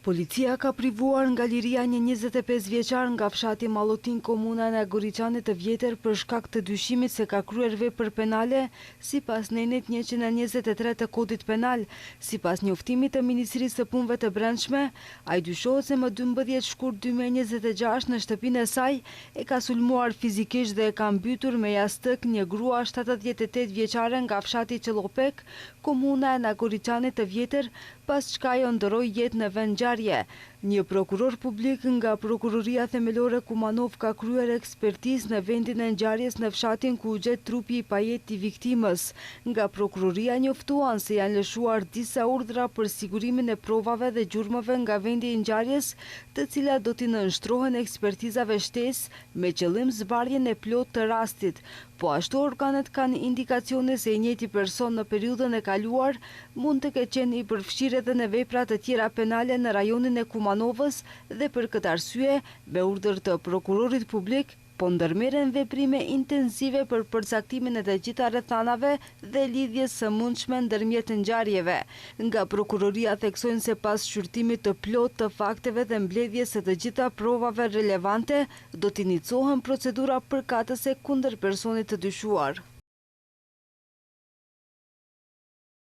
Policia ka privuar nga liria një 25 vjeçar nga fshati Mallotinë komuna e Nagoriçanit të Vjetër për shkak të dyshimit se ka kryer vepër penale sipas nenit 123 të Kodit Penal. Sipas njoftimit të Ministrisë së Punëve të Brendshme, ai dyshohet se më 12 shkurt 2026 në shtëpinë e saj e ka sulmuar fizikisht dhe e ka mbytur me jastëk një grua 78 vjeçare nga fshati Çellopek, komuna e Nagoriçanit të Vjetër, pas çka ajo ndërroi jetë në vendngjarje. Një prokuror publik nga Prokuroria Themelore Kumanovë ka kryer ekspertizë në vendin e ngjarjes në fshatin ku u gjet trupi i pajetë i viktimës. Nga prokuroria njoftuan se janë lëshuar disa urdhra për sigurimin e provave dhe gjurmëve nga vendi i ngjarjes, të cilat do t'i nënshtrohen ekspertizave shtesë me qëllim zbardhjen e plotë të rastit. Po ashtu organet kanë indikacione se i njëjti person në periudhën e kaluar mund të ketë qenë i përfshirë edhe në vepra të tjera penale në rajonin e Kumanovës dhe për këtë arsye, me urdhër të prokurorit publik, po ndërmerren veprime intensive për përcaktimin e të gjitha rrethanave dhe lidhjes së mundshme ndërmjet ngjarjeve. Nga prokuroria theksojnë se pas shqyrtimit të plotë të fakteve dhe mbledhjes së të gjitha provave relevante, do të iniciohen procedura përkatëse kundër personit të dyshuar.